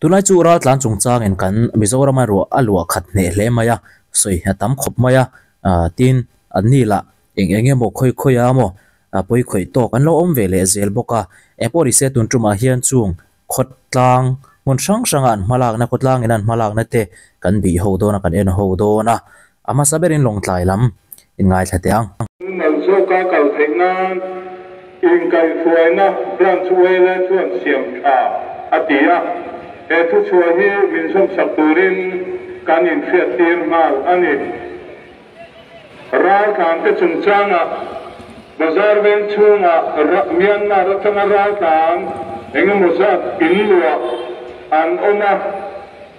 Tunlai chu raltlan chungchangin kan Mizorama ruah a luah khat hneh hle mai a, sawi a tam khawp mai a, tin an ni lah eng eng emaw khawi khawi a maw pawi khawih tawk an lo awm ve leh zel bawk a. Engpawh ni se tun tumah hian chung khawtlang hmun hrang hranga an hmalakna khawtlangin an hmalakna te kan bih ho dawn a, kan en ho dawn a, a hmasa berin Lawngtlai lam in ngaithla teh ang. Nal zawka kal theih nan inkaihhruaina Branch Wele chuan siam tha a ti a, he thuchhuah hi min zawmsak turin kan inhriattir nghal a ni. Raltlante chungchangah Bazar veng chhungah Myanmar atanga raltlan engemaw zat in luah an awm a,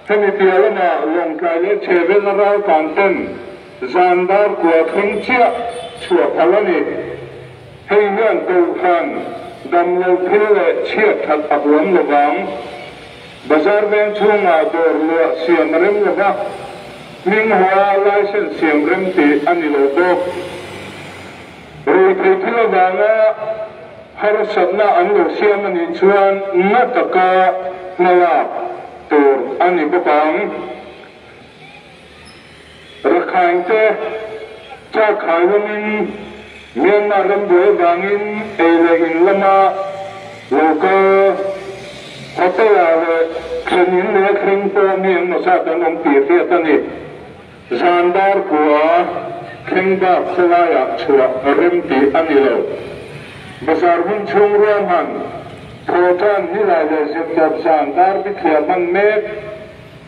hemi piah lamah Lawngtlai leh Chhevelna raltlan ten zan dar kua thleng chiah chhuah phal a ni. Hei hian Kohhran damlo thil leh chhiat that a huam lovang. Bazar veng chhungah dawr luah siam a rem lova, hming hoa license siam rem tih a ni lo bawk. Ruithei thil avanga harsatna an lo siam a nih chuan na taka hmalak tur a ni bawk ang. Rakhine te Chakhai lamin Myanmar ram buai avangin ei leh in lama lo kal hotel ah leh thlen in leh thleng pawh mi engmaw zat an awm tih hriat a ni. Zan dar kua thleng bak khawlaiah chhuah rem tih a ni lo. Bazar hmun chhung ruahman thawhtan nilai leh zirtawp zan dar bithliah hman mek.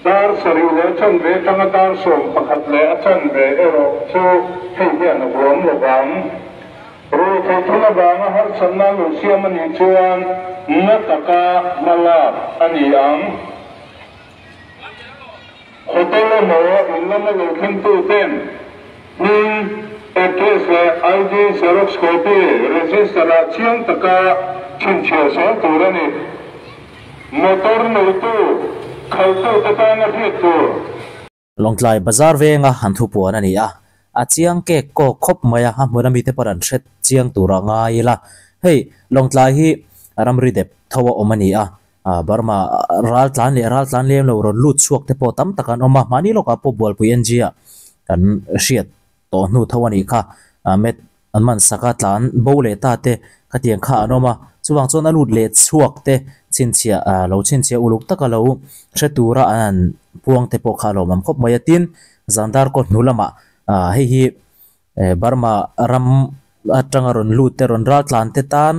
Dar sarih leh a chanve atanga dar 11 leh a chanve erawh chu hei hian a huam lo vang. Ruihtheih thil avanga harsatna lo siam a nih chuan na taka hma lak a ni ang. Hotel emaw in lama lo thlengtu ten hming, address leh ID xerox copy register-ah chiang taka chhinchhiah zel tur a ni. Motor neitu, khalhtute tana hriat tur. Lawngtlai Bazar venga han thupuan a ni a, a chiang kek kawk khawp mai a, a hmun ami te pawh an hre chiang tur a ngai ila. Hei, Lawngtlai hi ramri dep tho a awm a ni a, Burma ral tlan leh ral tlan lem lo rawn lut chhuak te pawh tam tak an awm a, mahni lawkah pawh Bualpui NG ah kan hriat tawh hnu tho a nih kha, met An man sak a, tlan bo leh ta te khatiang kha an awm a, chuvang chuan a lut leh chhuak te chhinchhiah lo chhinchhiah uluk taka lo hre tura an han puang te pawh kha a lawmawm khawp mai a. Tin, Zandar kaw hnu lamah hei hi Burma ram atanga rawn lut te rawn ral tlan te tan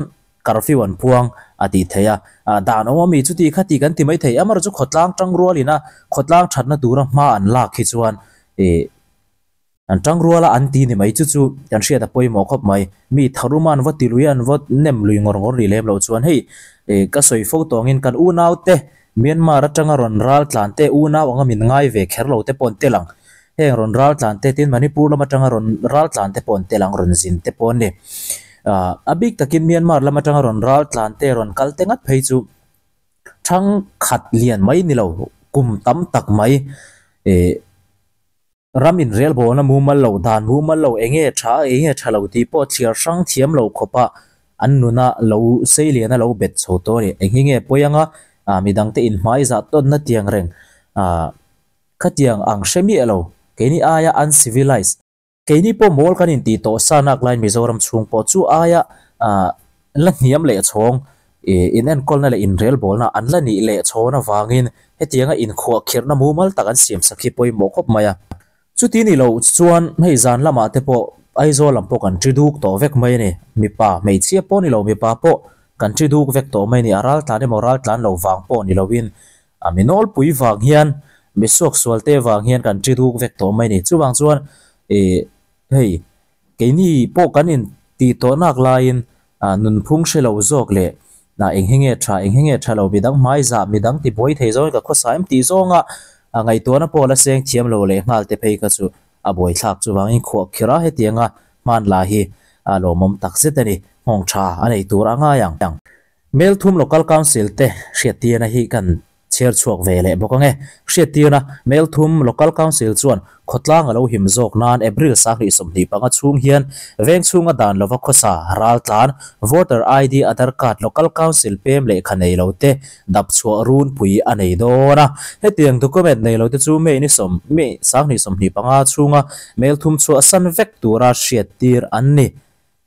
curfew an puang a tih theih a, dan awm ami chuti kha tih kan ti mai thei. Amaherawhchu khawtlang tangrualin a khawtlang thatna tura hma an lak hi chuan ih An tang rual a an ti ni mai chu chu kan hriat a pawimawh khawp mai. Mi tharum a an va ti lui a an va nem lui ngawr ngawr rih lem loh chuan hei ka sawi fo tawngin kan unau te Myanmar atanga rawn ral tlan te unau anga min ngai ve kher lo te pawh an tel ang. Heng rawn ral tlan te tin Manipur lam atanga rawn ral tlan te pawh an tel ang rawn zin te pawh an ni. A bik takin Myanmar lam atanga rawn ral tlan te rawn kal te ngat phei chu thang khat lian mai ni lo kum tam tak mai Ram inrelbawlna mumal lo, dan mumal lo, eng nge tha, eng nge tha lo tih pawh thliar hrang thiam lo khawpa an nuna lo sei liana lo bet chho tawh a ni. Eng hi nge pawi anga midangte inhmai zah tawnna tiang reng khatiang ang hre miah lo, keini aia uncivilized, keini pawh mawl kan intih tawh sa nak laiin Mizoram chhung pawh chu aia la hniam leh chhawng inenkawlna leh inrelbawlna an la nih leh chhawn avangin hetianga inkhuahkhirhna mumal tak an siam sak hi pawimawh khawp mai a. Chuti ni loh chuan hei zan lamah te pawh Aizawl lam pawh kan ṭi duk tawh vek mai a ni. Mipa, hmeichhia pawh ni lo mipa pawh kan ṭi duk vek tawh mai a ni. A raltlan emaw raltlan lo vang pawh ni loin a mi nawlpui vang hian mi suaksual te vang hian kan ṭi duk vek tawh mai a ni. Chuvang chuan ih hei keini pawh kan intih tawh nak laiin Nunphung hre lo zawk leh eng hi nge tha, eng hi nge tha lo, midang hmai zah, midang ti buai thei zawngin ka khawsa em tih zawnga ngaihtuahna pawh la seng thiam lo leh nghal te phei kha chu a buaithlak. Chuvangin khuahkhirh a hetianga hmanla hi a lawmawm tak zet a ni. Nghawng tha a nei tur a ngai ang. Melthum Local Council te hriattirna hi kan. chhiar chhuak ve leh bawk ang e. Hriattirna, Melthum Local Council chuan khawtlang a lo him zawk nan April 2025 chhung hian veng chhunga dan lova khawsa raltlan Voter ID Aadhar Card Local Council pem lehkha nei lo te dap chhuah runpui a nei dawn a. Hetiang document nei lo te chu May ni sawm May 2025 chhunga Melthum chhuahsan vek tura hriattir an ni.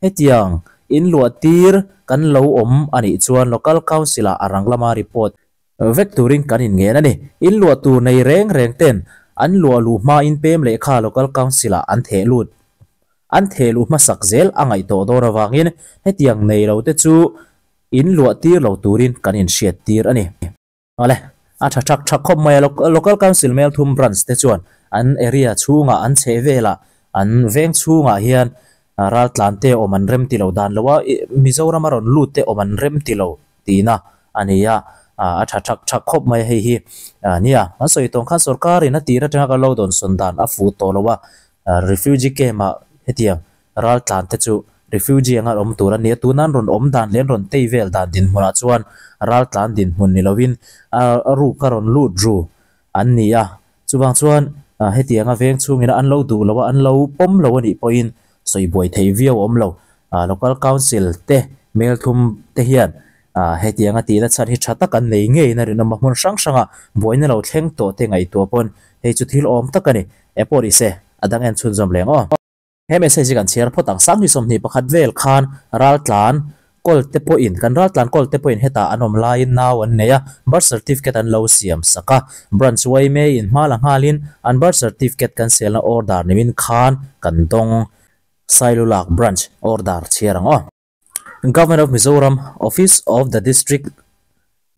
Hetiang inluah tir kan lo awm a nih chuan Local Council-ah a rang lama report vek turin kan inngen a ni. Inluah tur nei reng reng ten an luah luh hmain pem lehkha Local Council-ah an theh lut an theh luh hmasak zel a ngaih tawh dawn avangin hetiang nei lo te chu inluah tir lo turin kan inhriat tir a ni. Awle, a tha thak thak khawp mai a, Local Council Melthum Branch te chuan an area chhungah, an chheh velah, an veng chhungah hian raltlan te awm an rem ti lo dan lo a, Mizoram a rawn lut te awm an rem ti lo tihna a ni a, a tha thak thak khawp mai a hei hi. Nia, an sawi tawng khan sorkarin a tir atanga kan lo dawnsawn dan a fuh tawh lo a, refugee camp ah hetiang Raltlan te chu refugee anga awm tur a ni a, tuna an rawn awm dan leh an rawn tei vel dan dinhmunah chuan raltlan dinhmun ni lovin a ruk a rawn lut ru an ni a. Chuvang chuan hetianga veng chhungin an lo duh lo a, an lo pawm lo a nih pawhin sawi buai thei viau a awm lo. Local Council te Melthum te hian hetianga tihna chhan hi tha tak an nei ngeiin a rinawm a, hmun hrang hranga buaina lo thleng tawh te ngaihtuah pawn hei chu thil awm tak a ni. E pawh ni se, a dang en chhunzawm leng aw. He message hi kan chhiar phawt ang. 2021 vel khan raltlan kawl te pawhin, kan raltlan kawl te pawhin hetah an awm laiin nau an nei a, birth certificate an lo siam sak a. Branch yma in hma la nghalin an birth certificate kan selna order nimin khan kan dawng. Sailulak Branch order chhiar ang aw. Government of Mizoram, Office of the District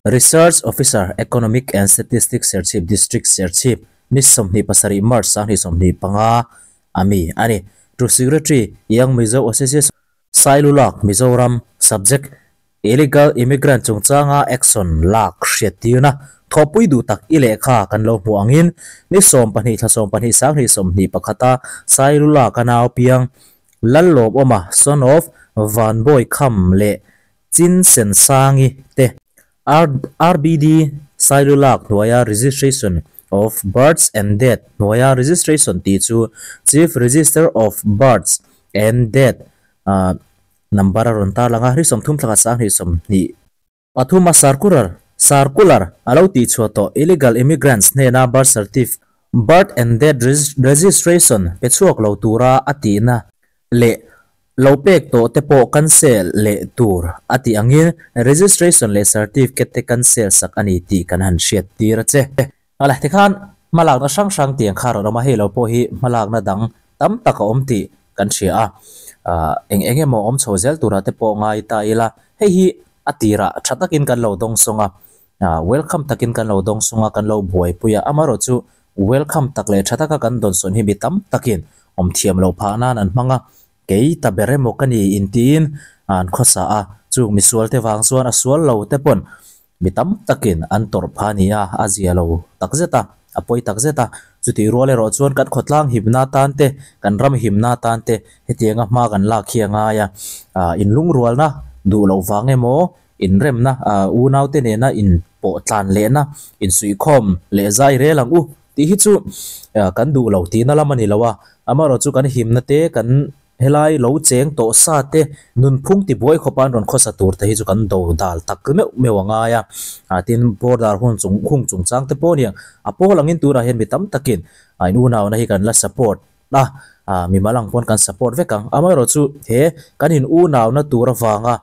Research Officer, Economic and Statistics Serchhip District Serchhip, ni 27 March 2025 a mi a ni. To Secretary, Young Mizo Association, Sailulak, Mizoram, Subject, Illegal Immigrant chungchanga action lak hriattirna thawhpui duh tak i lehkha kan lo hmuh angin ni 12 thla 12 2021 a Sailulak a nau piang Lallawmawma, son of Vanbawi Kham leh Chin Sensangi te. RBD Sailulak hnuaia Registration of Births and Death hnuaia Registration tih chu Chief Register of Births and Death number a rawn tarlang a, ri 30 thlakhat 2023 a circular circular a lo tihchhuah tawh illegal immigrants hnena birth certif birth and death registration pe chhuak lo tura a tihna leh lo pek tawh te pawh cancel leh tur a tih angin registration leh certificate te cancel sak a ni tih kan han hriat tir a che. Awle, tikhan hmalakna hrang hrang tiang kha rawn awm a, hei lo pawh hi hmalakna dang tam tak a awm tih kan hria a, eng eng emaw awm chho zel turah te pawh ngai ta ila, hei hi a tirah tha takin kan lo dawng sawng a, welcome takin kan lo dawng sawng a, kan lo buaipui a, amaherawhchu welcome tak leh tha taka kan dawnsawn hi mi tam takin awm thiam loh phah nan an hmang a, kei ta ber emaw ka ni intiin an khawsa a, chung misualte vang chuan a sual lo te pawn Mi tam takin an tawrh pha ni a, a zia lo tak zet a, a pawi tak zet a. Chutih rual erawh chuan kan khawtlang himna tan te, kan ram himna tan te hetianga hma kan lak hi a ngai a. Inlungrualna duh loh vang emaw, inremna, unaute nena inpawh tlan lehna, insuihkhawm leh zai rel ang u tih hi chu kan duh lo tihna lam a ni lo a. Amaherawhchu kan himna te, kan Helai lo cheng tawh sa te nunphung tibuai khawpa an rawn khawsa tur te hi chu kan do dal tak meuh meuh a ngai a. Tin, border hun chung hung chungchang te pawh aniang a pawl angin tunah hian mi tam takin in unauna hi kan la support a, mimal ang pawn kan support vek ang. Amaherawhchu he kan in unauna tur avanga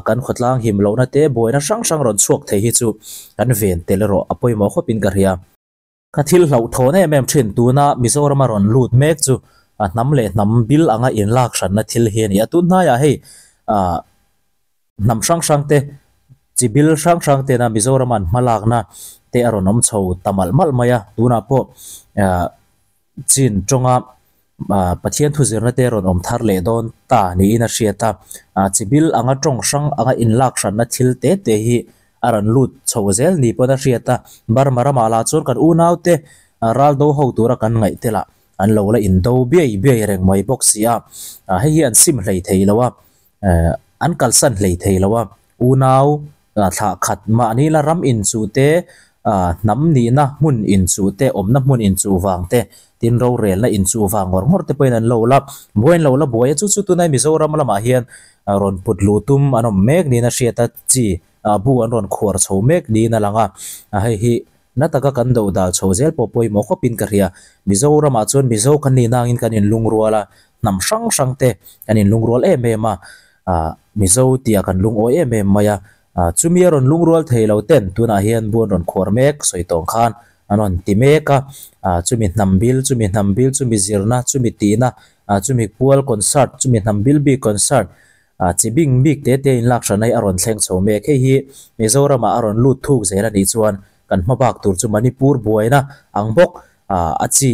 kan khawtlang him lohna te buaina hrang hrang rawn chhuak thei hi chu kan ven tel erawh a pawimawh khawpin ka hria. Ka thil hlauhthawn em em thin tuna Mizorama rawn lut mek chu hnam leh hnam bil anga inlak hranna thil hi a ni a. Tun hnaiah hei hnam hrang hrang te, chi bil hrang hrang tena Mizorama an hmalakna te a rawn awm chho ta malh malh mai a. Tunah pawh chin tawnga Pathian thu zirna te rawn awm thar leh dawn ta niin a hriat a. Chi bil anga tawng hrang anga inlak hranna thil te te hi a rawn lut chho zel ni pawn a hriat a. Burma ramah lah chuan kan unaute ral do ho tura kan ngaih te lah an lo la indo biai biai reng mai bawk si a. Hei hi an sim hlei thei lo a, an kalsan hlei thei lo a. Unau thlah khat mahni la ram inchuh te Hnam nihna hmun inchuh te, awmna hmun inchuh vang te, tin rorelna inchuh vang ngawr ngawr te pawhin an lo la buai an lo la buai a, chu chu tunai Mizoram lamah hian rawn put luh tum an awm mek niin a hriat a, chi bu an rawn khuar chho mek niin a lang a, hei hi na taka kan do dal chho zel pawh pawimawh khawpin ka hria. Mizoramah chuan Mizo kan nih nangin kan inlungrual a, hnam hrang hrang te kan inlungrual em em a, Mizo tia kan lungawi em em mai a, Chumi a rawn lungrual thei lo ten tunah hian bu an rawn khuar mek sawi tawng khan an rawn ti mek a, chumi hnam bil, chumi hnam bil, chumi zirna, chumi tihna, chumi pual concert, chumi hnam bil bik concert, chi bing bik te te inlak hran hi a rawn thleng chho mek. Hei hi Mizoramah a rawn lut thuk zel a nih chuan kan hma bak tur chu Manipur buaina ang bawk a chi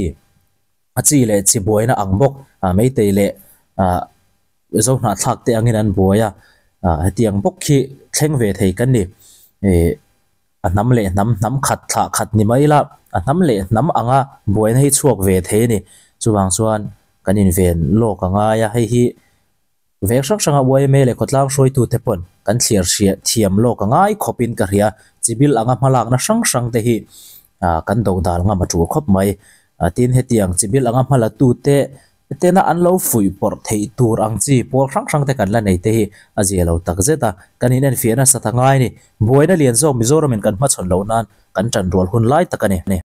a chi leh chi buaina ang bawk Meitei leh Zohnahthlak te angin an buai a, hetiang bawk khi thleng ve thei kan ni. Ih a hnam leh hnam, hnam khat thlah khat ni mai ila, a hnam leh hnam anga buaina hi chhuak ve thei a ni. Chuvang chuan kan inven lawk a ngai a, hei hi veng hrang hranga yma leh khawtlang hruaitute pawn kan thliar hriat thiam lawk a ngai khawpin ka hria. Chibil anga hmalakna hrang hrang te hi kan do dal ngam a tul khawp mai. Tin hetiang chibil anga hmalatute Tena an lo fuih pawrh theih tur ang chi pawl hrang hrang te kan la nei te hi a zia lo tak zet a, kan in enfiah nasa ta ngai a ni. Buaina lian zawk Mizoramin kan hmachhawn loh nan kan ṭan rual hun lai tak a ni.